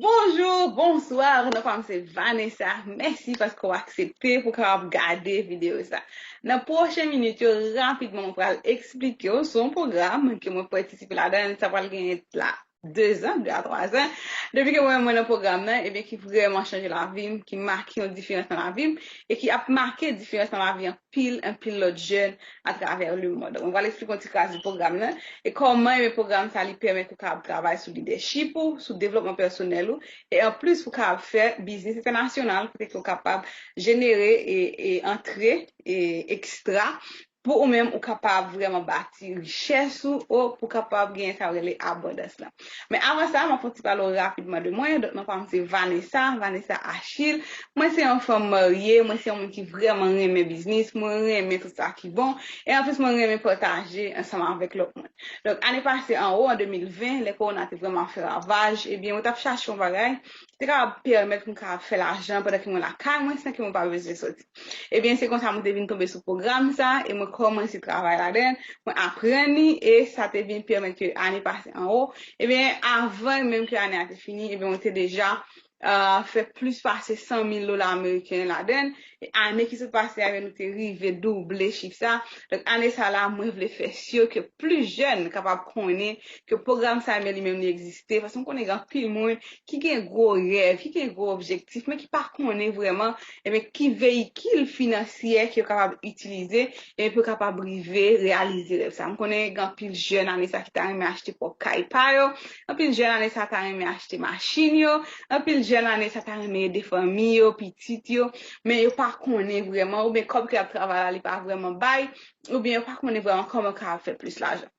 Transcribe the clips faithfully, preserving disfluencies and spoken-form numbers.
Bonjou, bonswa, non pa m se Vanessa. Mèsi paske w aksepte pou w kapab gade videyo sa. Nan pwochen minit yo, rapidman, mwen pral eksplike w sou yon pwogram ke mwen patisipe ladan l, sa pral genyen la de zan, de a twa zan, depi ke mwen, mwen nan pwogram nan, ebyen ki vrèman chanje lavi m, ki make yon diferans nan lavi m, e ki ap make diferans nan lavi anpil, anpil lòt jèn atravè lemonn. Donk, mwen pral eksplike yon ti kras de pwogram nan, e kòman, ebyen, pwogram sa li pèmèt ou kapab travay sou lidèchip ou, sou devlopman pèsonèl ou, e anplis ou kapab fè biznis entènasyonal, kote ke ou kapab jenere e, e antre e ekstra pou ou menm ou kapab vrèman bati richès ou, ou pou kapab genyen sa yo rele abondans lan. Men avan sa, m ap fè yon ti pale w rapidman de mwen. Donk, non pa m se Vanessa, Vanessa Achille. Mwen se yon fanm marye, mwen se yon moun ki vrèman renmen biznis, mwen renmen tout sa ki bon. E anplis, mwen renmen pataje ansanm avèk lòt moun. Donk, ane pase anwo, an de mil ven, lè kowona te vrèman fè ravaj, ebyen, mwen t ap chache yon bagay ki te kapab pèmèt mwen kapab fè lajan pandan ke mwen lakay mwen san ke mwen pa bezwen soti. Ebyen, se konsa mwen te vin tonbe sou pwogram sa, e mwen kòmanse travay ladan l, mwen aprann li, e sa te vin pèmèt ke ane pase anwo, ebyen, avan menm ke ane a te fini, ebyen, mwen te deja, ah, fè plis pase san mil dola ameriken ladan l, e ane ki sot pase a, ebyen, nou te rive double chif sa. Donk, ane sa la, mwen vle fè si ke plis jèn kapab konnen ke pwogram sa, ebyen, li menm li egziste, paske m konnen gen anpil moun ki gen gwo rèv, ki gen gwo objektif, men ki pa konnen vrèman, ebyen, ki veyikil finansyè ke yo kapab itilize, ebyen, pou yo kapab rive reyalize rèv sa. M konnen gen anpil jèn ane sa ki ta renmen achte pwòp kay pa yo, anpil jèn ane sa ta renmen achte machin yo, anpil jèn ane sa ta renmen ede fanmi yo, pitit yo, men yo pa konnen vrèman, oubyen kòb ke y ap travay la, li pa vrèman bay, oubyen yo pa konnen vrèman kòman yo kapab fè plis lajan.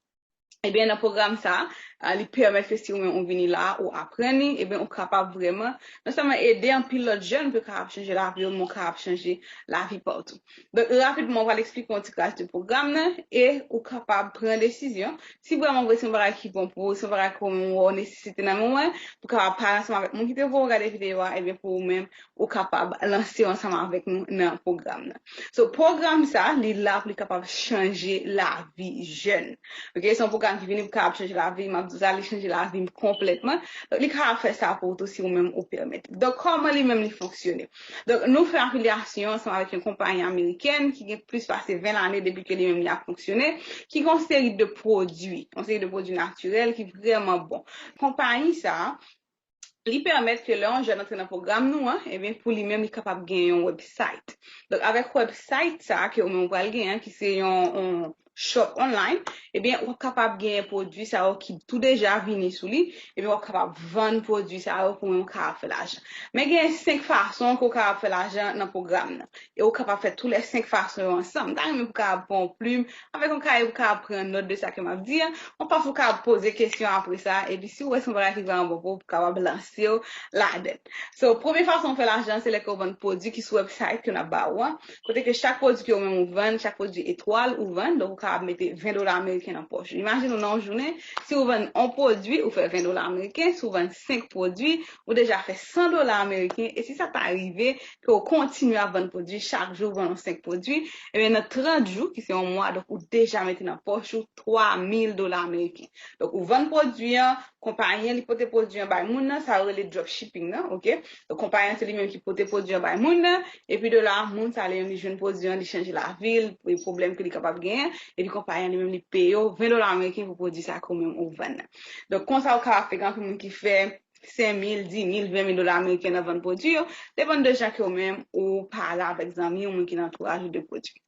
Ebyen, nan pwogram sa, a, li pèmèt ke si ou menm ou vini la, ou aprann li, ebyen, ou kapab vrèman, non sèlman ede anpil lòt jèn pou yo kapab chanje lavi yo, men ou kapab chanje lavi pa w tou. Donk, rapidman, mwen pral eksplike yon ti kras de pwogram nan, e ou kapab pran desizyon. Si vrèman vre se yon bagay ki bon pou ou, se yon bagay ke ou menm ou wè w nesesite nan moman, pou kapab pale ansanm avèk moun ki te voye w gade videyo a, ebyen, pou ou menm, ou kapab lanse w ansanm avèk nou nan pwogram nan. So, pwogram sa, li la pou li kapab chanje lavi jèn. Ok, se yon pwogram ki vini pou kapab chanje lavi, m ap di w sa, li chanje lavi m konplètman. Donk, li kapab fè sa pou ou tou si ou menm ou pèmèt. Donk, kòman li menm li fonksyone? Donk, nou fè afilyasyon ansanm avèk yon konpayi amerikèn ki gen plis pase ven lane depi ke li menm li ap fonksyone, ki gen yon seri de pwodui, yon seri de pwodui natirèl ki vrèman bon. Konpayi sa, li pèmèt ke lè yon jèn antre nan pwogram nou an, ebyen, pou li menm, li kapab gen yon website. Donk, avèk website sa ke ou menm ou pral gen an, ki se yon, yon shop online, ebyen, w ap kapab genyen pwodui sa yo ki tou deja vini sou li, ebyen, w ap kapab vann pwodui sa yo pou menm ou kapab fè lajan. Men gen senk fason ke w kapab fè lajan nan pwogram nan. E ou kapab fè tou lè senk fason yo ansanm. M ta renmen pou w kapab pran yon plim avèk yon kaye pou w kapab pran nòt de sa ke m ap di a. Yon fason w kapab poze kesyon apre sa, epi si w wè se yon bagay ki vrèman bon pou ou, pou w kapab lanse w ladan l. So, premye fason w fè lajan, se lè ke w vann pwodui ki sou website ke n ap ba ou an. Kote ke chak pwodui ke ou menm ou vann, chak pwodui etwal ou vann, donk ou kapab mete ven dola ameriken nan pòch ou. Imajine w nan yon jounen, si ou vann yon pwodui, ou fè ven dola ameriken, si ou vann senk pwodui, ou deja fè san dola ameriken, e si sa ta rive ke w kontinye ap vann pwodui, chak jou ou vann yon senk pwodui, ebyen nan trant jou, ki se yon mwa, donk ou deja mete nan pòch ou twa mil dola ameriken. Donk ou vann pwodui an, konpayi an li pote pwodui an bay moun nan, sa yo rele dropshipping nan, ok? Donk konpayi an se li menm ki pote pwodui an bay moun nan, epi de la, moun sa li menm li jwenn pwodui an, li chanje lavi l, e pwoblèm ke li kapab genyen, epi konpayi an li menm li peye w ven dola ameriken pou pwodui sa ke ou menm ou vann nan. Donk konsa ou kapab fè, gen anpil moun ki fè senk mil, dis mil, ven mil dola ameriken nan vann pwodui yo, depann de jan ke ou menm ou pale avèk zanmi ou moun ki nan antouraj ou de pwodui.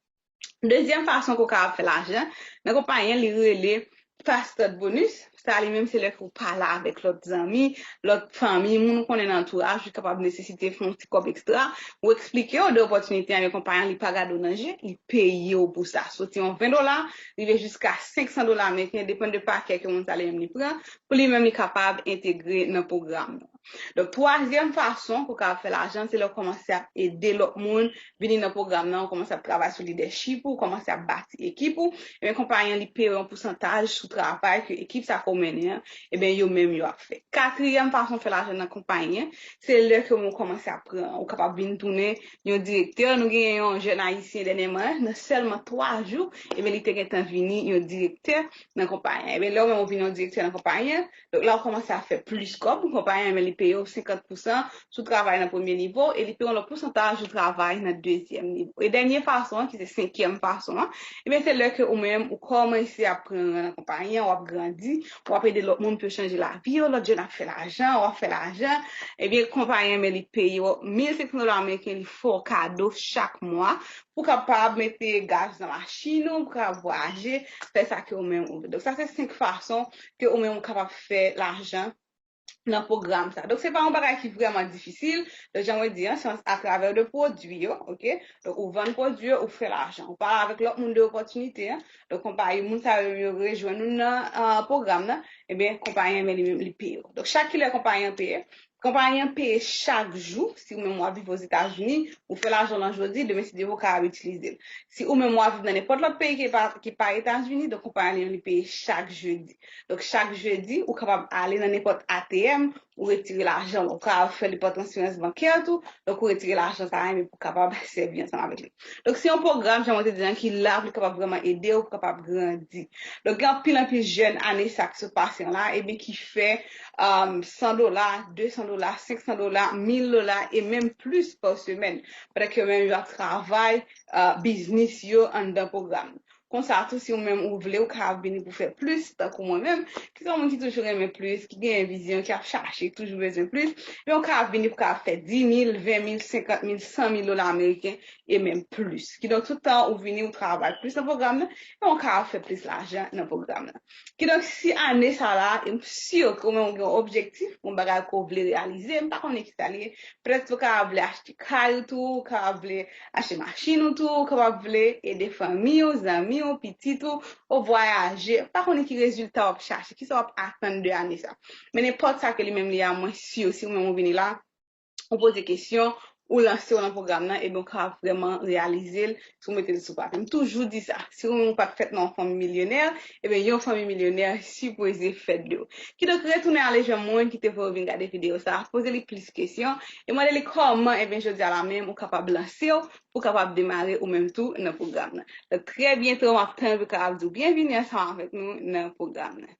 Dezyèm fason ke w kapab fè lajan nan konpayi an, li rele Fast Start Bonus. Sa li menm se lè ke w pale avèk lòt zanmi, lòt fanmi, moun ou konnen nan antouraj ou kapab nesesite fè yon ti kòb ekstra. Ou eksplike yo de opòtinite an, men konpayi an li pa gade w nan je, li peye w pou sa. Soti yon ven dola, rive jiska senk san dola ameriken, depann de pakè ke moun sa li menm li pran, pou li menm li kapab entegre nan pwogram nan. Donk, twazyèm fason pou w kapab fè lajan, se lè w kòmanse ap ede lòt moun vini nan pwogram nan, ou kòmanse ap travay sou lidèchip ou, ou kòmanse ap bati ekip ou, ebyen, konpayi an li peye yon pousantaj sou travay ke ekip sa ke w mennen an, ebyen, yo menm yo ap fè. Katriyèm fason fè lajan nan konpayi an, se lè ke ou kòmanse ap pran, ou kapab vin tounen yon direktè. Nou genyen yon jèn ayisyen dènyèman, nan sèlman twa jou, ebyen, li te gentan vini yon direktè nan konpayi an. Ebyen, lè ou menm ou vin yon direktè nan konpayi an, donk la ou kòmanse ap fè plis kòb, konpayi an, ebyen, li peye w senkant pousan si w travay nan premye nivo, e li peye w lòt pousantaj si w travay nan dezyèm nivo. E dènye fason an, ki se senkyèm fason an, ebyen, se lè ke ou menm ou kòmanse ap pran ran nan konpayi an, w ap grandi, w ap ede lòt moun pou yo chanje lavi yo, lòt jèn ap fè lajan, w ap fè lajan, ebyen, konpayi an, men li peye w mil senk san dola ameriken, li fè w kado chak mwa, pou w kapab mete gaz nan machin ou, pou w kapab vwayaje, fè sa ke ou menm ou vle. Donk, sa se senk fason ke ou menm ou kapab fè lajan nan pwogram sa. Donk, se pa yon bagay ki vrèman difisil. Donk, jan mwen di an, se atravè de pwodui yo, oke? Donk, ou vann pwodui yo, ou fè lajan. Ou pale avèk lòt moun de opòtinite an. Donk, konpayi, moun sa yo, yo rejwenn nou nan ah, pwogram nan, ebyen, konpayi an, men li menm, li peye w. Donk, chak kilè konpayi an peye, konpayi an peye chak jou. Si ou menm w ap viv Ozetazini, ou fè lajan lan jodi, demen, si Dye vle, ou kapab itilize l. Si ou menm w ap viv nan nenpòt lòt peyi ki pa, ki pa Etazini, donk konpayi an li peye chak jedi. Donk, chak jedi, ou kapab ale nan nenpòt A T M, ou retire lajan, ou kapab fè li pa transferans bankè tou, donk ou retire lajan sa a, men pou kapab sèvi ansanm avèk li. Donk, se yon pwogram, jan mwen te di an, ki la pou li kapab vrèman ede w, pou kapab grandi. Donk, gen anpil, anpil jèn ane sa ki sot pase an la, ebyen, ki fè um, san dola, de san dola, senk san dola, mil dola, e menm plis pa semèn. Pandan ke yo menm yo ap travay uh, biznis yo anndan pwogram. Konsa tou, si ou menm ou vle, ou ka vini pou fè plis, tankou mwen menm, ki se yon moun ki toujou renmen plis, ki gen vizyon, ki ap chache, ki toujou bezwen plis, men ou ka vini pou ka fè dis mil, ven mil, senkant mil, san mil dola ameriken, e menm plis. Kidonk, tout tan ou vini, ou travay plis nan pwogram nan, e ou ka fè plis lajan nan pwogram nan. Kidonk, si ane sa la, e m si ke ou menm ou gen yon objektif, yon bagay ke ou vle reyalize, m pa konnen ki sa li ye, petèt ou ka vle achte kay ou tou, ou ka vle achte machin ou tou, ou kapab vle ede fanmi w, zanmi w, pitit ou, ou vwayaje. M pa konnen ki rezilta w ap chache, ki sa w ap atann de ane sa. Men nenpòt sa ke li menm li a, mwen si, si ou menm ou vini la, ou poze kesyon, ou lanse w nan pwogram nan, ebyen, ou ka vrèman reyalize l si ou mete l sou papye. M toujou di sa, si ou menm ou pa t fèt nan yon fanmi milyonè, ebyen, yon fanmi milyonè sipoze fèt de ou. Kidonk, retounen ale jwenn moun ki te voye w vin gade videyo sa a, poze li plis kesyon, e mande li kòman, ebyen, jodi a la menm, ou kapab lanse w, pou kapab demare ou menm tou nan pwogram nan. Donk, trè byento, m ap tann pou kapab di w byenvini ansanm avèk nou nan pwogram nan.